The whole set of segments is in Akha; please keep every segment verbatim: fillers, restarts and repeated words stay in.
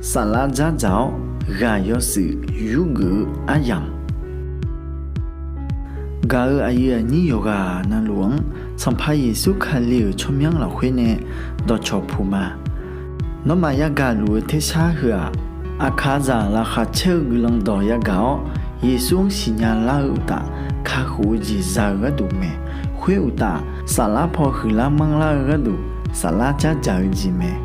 Saflar dzardzaq-awr ghaq yawshuif yurgeuf-eu aryamq, gaq-euq aqyuif aqnyir yawqghaq navluf-anr Sanqpaq Yeqsur Kali-euq tsawrmyanr lafkhoer nae dawqcawq puq ma. Nawmaf yagaq luf-eu tersar heu-aq, aqkaqzaq laqkhaq caer-eu guiqlanq dawq yagaq-awr, Yeqsur-anr siqnya lar-eu uqtaf, kakhof-eu jeq za-eu gharduq mae. Khoer uqtaf, saflar paw huiqlar manrlar-eu gharduq, saflar dzardzaq-eu jeq mae.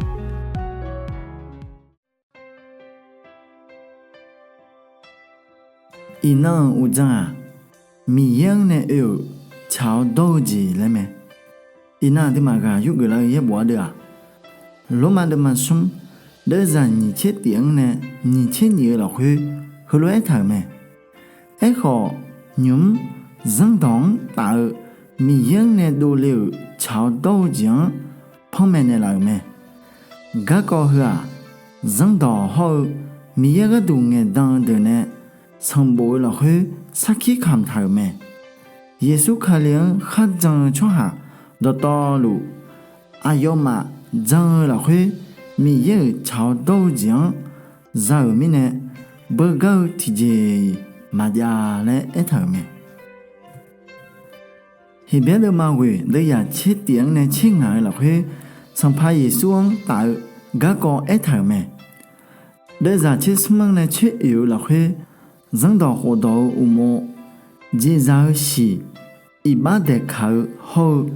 Iqnan-euq uqdzan-aq, Miqyaer-anr nae oe-euq tsaq-awr dawr-eu jeq laer mae. Iqnan aqduimaf ghaq yurgeuf lar-eu yaerbof ardeuv-aq, Lormav deuvma smr deuvzaq nyiq tser tif-anr nae nyiq tser nyiq-eu lafkhoer heulof-aer aertaq-euq mae. Aerkhawf, nymq-mr zanrdawq-anr taf-eu Miqyaer-anr nae dovle-euq tsaq-awr dawr-eu jeq-anr panmaeq naeqlaf-euq mae. Garkawv heu-aq, zanrdawq hawr-eu Miqyaer gharduq ngaeqdan-eu deuq nae sanqbof-eu lafkhoer sarkir kamq taq-euq mae. Yeqsur Kali-anr kharjan-eu tsawrhaq dawqtawvluf, aqyawfmaf jan-eu lafkhoer Miqyaer-euq tsaq-awr dawr-eu jeq-anr za-euq mirnae, beugar-eu tiqjeq-iq maqjav laer aertaq-euq mae. Heqbyaer deuvma ghoeq deuvzaq tser tif-anr nae tser ngaq-eu lafkhoer, Sanqpaq Yeqsur-anr taf-eu garkawv aertaq-euq mae. Deuvzaq tser smr-anr nae tser oeq-eu lafkhoer, zanrdawq khofdawq-eu uqmov, jeqzaq-eu shiq, iqbax daeqkaq-eu hawr-eu,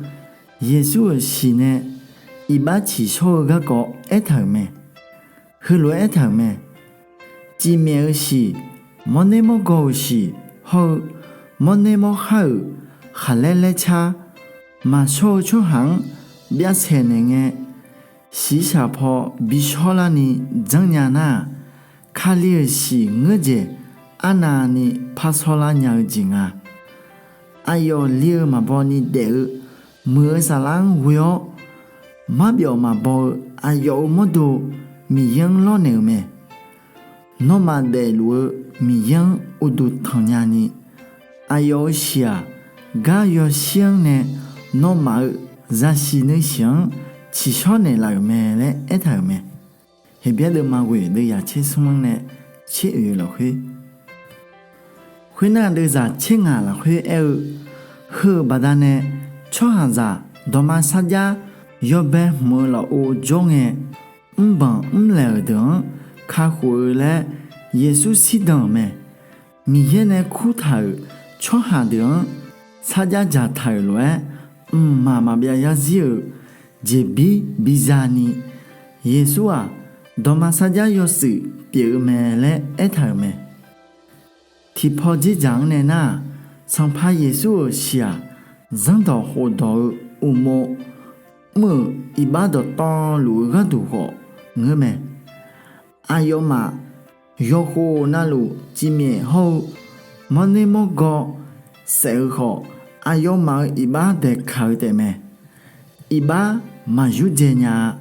Yeqsur-euq shiq nae iqbax tsiqshawr-eu garkawv aertaq-euq mae. Heulof-aer aertaq-euq mae. Cifmyaef-eu shiq, mawrner mawrgaw-euq shiq hawr-eu, mawrner mawrkhar-euq khaqlaer laer car maqshawr-eu tsawrhaq-anr byav saeqnaeq ngae, shiqshaq paw bi shawrlarni janrnya nar-aq, Kali-euq shiq ngeurdzaeq arnavni parshawrlar nya-eu jeq nga. Aqyawf li-eu maqbaw ni daef-eu muiq-eu saflar-anr ghoe-awr, marbyawf maqbaw-eu aqyawf-euq mawrdo Miqyaer-anr lawrnaeq-euq mae. Nawmaf daefluf-eu Miqyaer-anr uqduq tanqnya ni, aqyawf-euq shiq-aq, gar yawshir-anr nae nawmaf-euq zaqsiq nuisiq-anr tsiqshawr naeqlaf-euq mae laer aertaq-euq mae. Heqbyaer deuvma ghoeq deuvzaq tser smr-anr nae tser oeq-eu lafkhoer, khoernar deuvzaq tser ngaq lafkhoer aer-eu, heu-euq baqdanae tsawrhaqzaq dawqma sarjax yawbae hmq-eu lafov jawr ngae, mrbanq mrlaeq-euq deuq-anr kakhof-eu laer Yeqsur shirdan-euq mae. Miqyaer nae kurtaq-euq tsawrhaq deuq-anr sarjax dzaqtaq-euq lof-aer, mqmaq maqbyav yarzir-euq jeqbir biza ni, Yeqsur-aq, dawqma sarjax yawshuif pyeuf-eu mae laer aertaq-euq mae. Tiqpaw dzerdzaq-anr nae nar-aq, Sanqpaq Yeqsur-euq shiq-aq, zanrdawq khofdawq-eu uqmov mr-euq iqbax dawqtawvluf-eu gharduq khawf ngeur mae. Aqyawfmaf yawqkhof navluf cifmyaef hawr-eu mawrner mawrgaw saef-eu khawf, aqyawfmaf-euq iqbax daeqkaq-eu taefmae. Iqbax maqyurdzae nya-a.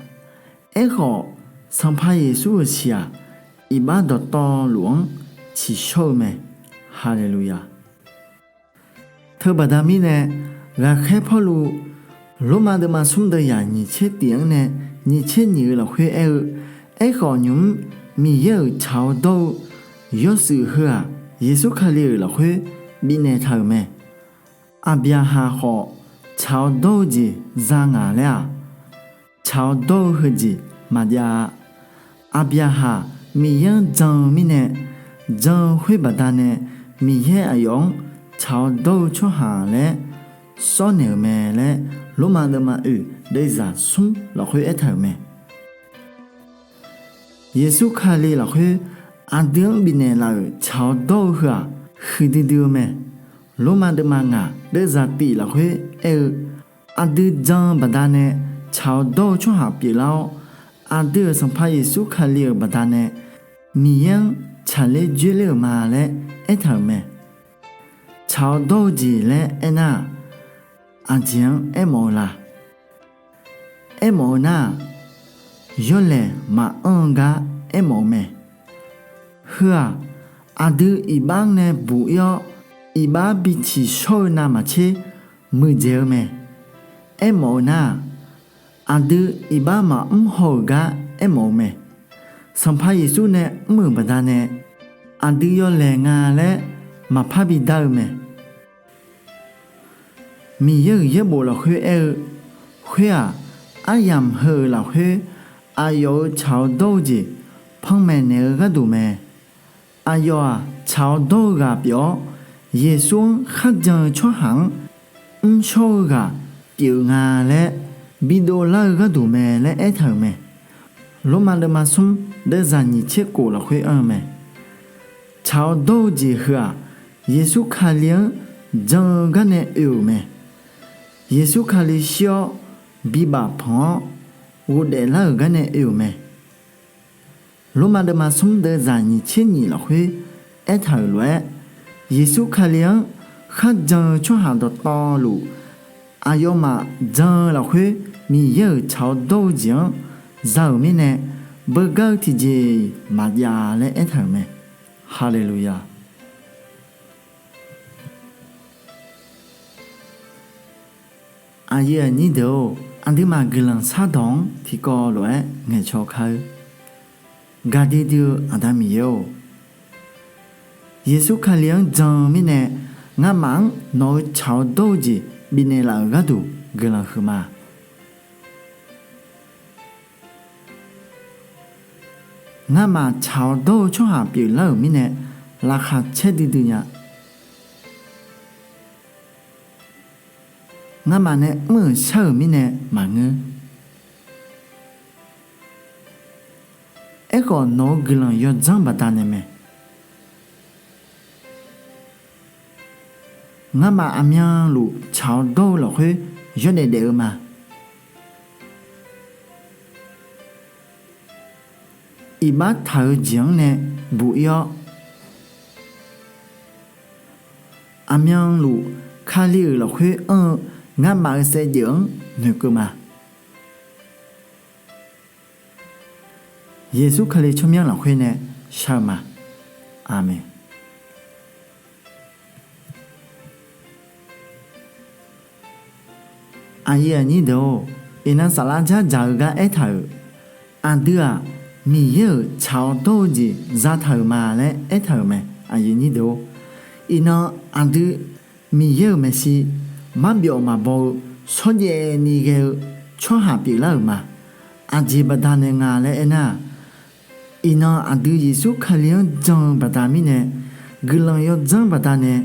Aerkhawf, Sanqpaq Yeqsur-euq shiq-aq, iqbax dawqtawvluf-anr tsiqshawr-eu mae. Haleluya! Teubaqda mirnae, ghaqkhaer Pawrluv Lormav deuvma smr deuvzaq nyiq tser tif-anr nae nyiq tser nyiq-eu lafkhoer aer-eu, aerkhawf nymq-mr Miqyaer-euq tsaq-awr dawr-eu yawshuif heu-aq, Yeqsur Kali-euq lafkhoer bifnaeq taq-euq mae. Aqbyaqhaq khawf tsaq-awr dawr-eu jeq za ngaq laer-aq, tsaq-awr dawr-eu heujeq maqjav-a. Aqbyaqhaq Miqyaer-anr jan-eu mirnae, jan-eu khoer baqdanae Miqyaer aqyawf-anr tsaq-awr dawr-eu tsawrhaq laer sawrnaeq-euq mae laer, Lormav deuvma oeq deuvzaq smr lafkhoer aertaq-euq mae. Yeqsur Kali lafkhoer aqdui-anr bifnaeq laf-euq tsaq-awr dawr-eu heu-aq, huiqdui dui-eu mae. Lormav deuvma ngaq deuvzaq tif lafkhoer aer-eu, aqdui jan-eu baqdanae tsaq-awr dawr-eu tsawrhaq pyeuflar-awr, aqdui-euq Sanqpaq Yeqsur Kali-euq baqdanae Miqyaer-anr tsaqler dzoerler-euq ma laer aertaq-euq mae. Tsaq-awr dawr-eu jeq laer aernar-aq, aqjeq-anr aermawf-eu la? Aermawf-eu nar-aq, yawlaeq maqanr-eu gar aermawf-eu mae. Heu-aq, aqdui iqbax-anr nae buq-ir-awr, iqbax bi tsiqshawr-eu navmaqtser muiqdzaeq-eu mae. Aermawf-eu nar-aq, aqdui iqbax maqmr haw-euq gar aermawf-eu mae. Sanqpaq Yeqsur nae mr-euq baqdanae aqdui yawlaeq nga laer maqpar bidar-eu mae. Miqyaer-euq yaerbof lafkhoer aer-eu khoer-aq, aryamq heu-euq lafkhoer aqyawf-euq tsaq-awr dawr-eu jeq panmaeq naeq-eu gharduq mae. Aqyawf-aq tsaq-awr dawr-eu ghaq pyeuf-awr, Yeqsur-anr kharjan-eu tsawrhaq-anr mrshawr-eu ghaq pyeuf nga laer bidov lar-eu gharduq mae laer aertaq-euq mae. Lormav deuvma smr deuvzaq nyiq tser khof lafkhoer anr-eu mae. Tsaq-awr dawr-eu jeq heu-aq, Yeqsur Kali-anr jan-eu garnae oe-euq mae. Yeqsur Kali shir-awr bibaf panq-awr ghofdaef lar-euq garnae oe-euq mae. Lormav deuvma smr deuvzaq nyiq tser nyiq lafkhoer aertaq-euq lof-aer, Yeqsur Kali-anr kharjan-eu tsawrhaq dawqtawvluf aqyawfmaf jan-eu lafkhoer Miqyaer-euq tsaq-awr dawr-eu jeq-anr za-euq mirnae, beugar-eu tiqjeq-iq maqjav laer aertaq-euq mae. Haleluya! Aqyuif aqnyir deuq-or, aqduimaf guiqlanq shardawq-anr tiqkawv lof-aer ngaeqcaw kar-eur. Gaqdui dui-eu Aqda Miqyaer-or, Yeqsur Kali-anr jan-eu mirnae, ngamaf-anr nawq-eu tsaq-awr dawr-eu jeq bifnaeq laf-euq gharduq guiqlanq huiqma. Ngamaf tsaq-awr dawr-eu tsawrhaq pyeuflar-euq mirnae, laqkhaq caer duidui nya. Ngamaf nae mr-euq shar-euq mirnae maqngeur. Aerkhawf, nawq-eu guiqlanq yawdzanr baqdanae mae. Ngamaf aqmyanluf tsaq-awr dawr-eu lafkhoer yawdaef daef-eu ma. Iqbax taq-eu jeq-anr nae buq-ir-awr, aqmyanluf Kali-euq lafkhoer anr-eu ngamaf-eu saevdzeuf-anr noeqkeuv ma. Yeqsur Kali tsawrmyanr lafkhoer nae shar-eu ma. Aqmeq. Aqyuif aqnyir deuq-or, iqnan saflar dzardzaq-eu gar aertaq-euq, aqdui-aq, Miqyaer-euq tsaq-awr dawr-eu jeq zataq-euq ma laer aertaq-euq mae. Aqyuif aqnyir deuq-or, iqnan aqdui Miqyaer-euq maeqshi marbyawf maqbaw-eu shawrjaev ni ghae-eu tsawrhaq pyeuflar-euq ma. Aqjeq baqdanae nga laer aernar-aq, iqnan aqdui Yeqsur Kali-anr jan-eu baqda mirnae, guiqlanq yawdzanr baqdanae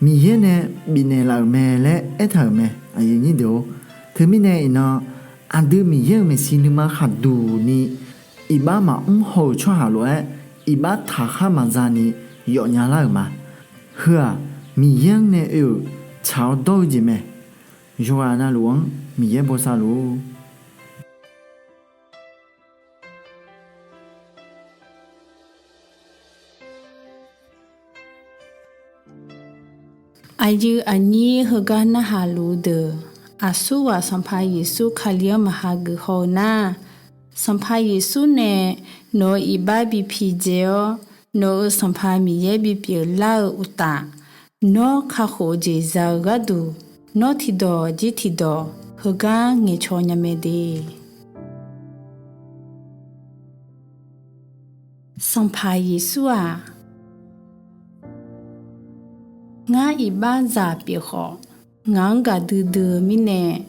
Miqyaer nae bifnaeq laf-euq mae laer aertaq-euq mae. Aqyuif aqnyir deuq-or, teumirnae iqnan aqdui Miqyaer-euq maeqshi nuima khaqduq ni iqbax maqmr haw-euq tsawrhaq lof-aer iqbax taqkhar maqza ni yawfnya lar-euq ma. Heu-aq, Miqyaer-anr nae oe-euq tsaq-awr dawr-eu jeq mae. Yawqghaq navluf-anr Miqyaer bosav luf-ur. Aqyuif aqnyir heugar narhaq luf-eu deuq, aqsurghaq Sanqpaq Yeqsur Kali-anr maqha geuf haw-eu nar, Sanqpaq Yeqsur nae nawq-euq iqbax bi pidzae-awr, nawq-euq Sanqpaq Miqyaer bipyeuf lar-eu uqtaf, nawr kakhof-eu jeq za-eu gharduq, nawr tiqdawq jir tiqdawq heugar ngaeqcaw nya mae de. Sanqpaq Yeqsur-aq, ngar iqbaxzaq pyeuf khawf, ngaq-anr gaqdui dui-eu mirnae,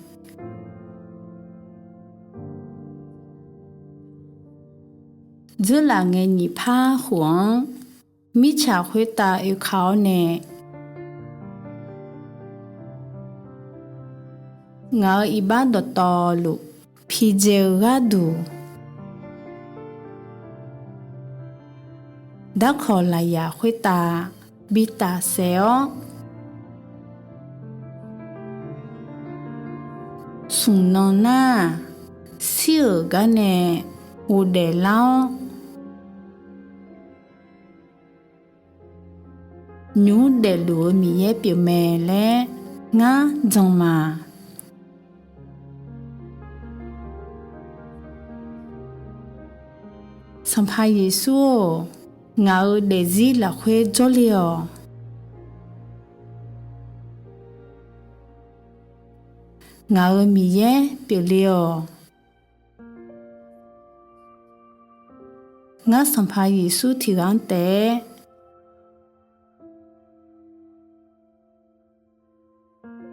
dzeurlaf ngae nyiq par khof-anr mirtsaq khoertav oeka-awr nae, ngaq-euq iqbax dawqtawvluf pidzae-eu gharduq, darkawq lafyaq khoertav bi tafsaef-awr, smq nan nar-aq, shir-euq gar nae ghofdaef lar-awr, nymr daefluf-eu Miqyaer pyeufmae laer ngar jan ma. Sanqpaq Yeqsur-or, ngaq-euq daefzir lafkhoer jawrle-awq. Ngaq-euq Miqyaer pyeufle-awq. Ngar Sanqpaq Yeqsur tiqghaq-anr taef-aer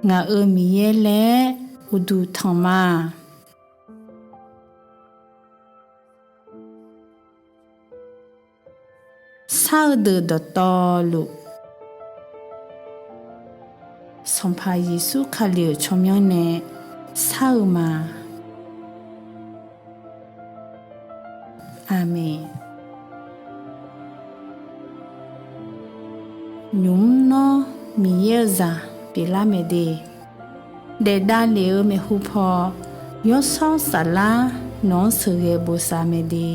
ngaq-euq Miqyaer laer uqduq tanq ma. Shar-eu deuq dawqtawvluf, Sanqpaq Yeqsur Kali-euq tsawrmyanr nae shar-eu ma. Aqmeq. Nymq mr nawr Miqyaer-eu zaq pyeuflar mae de, daef davlef-eu maeqhu paw, yawshawr saflar nawq-anr sheuqghae bosav mae de.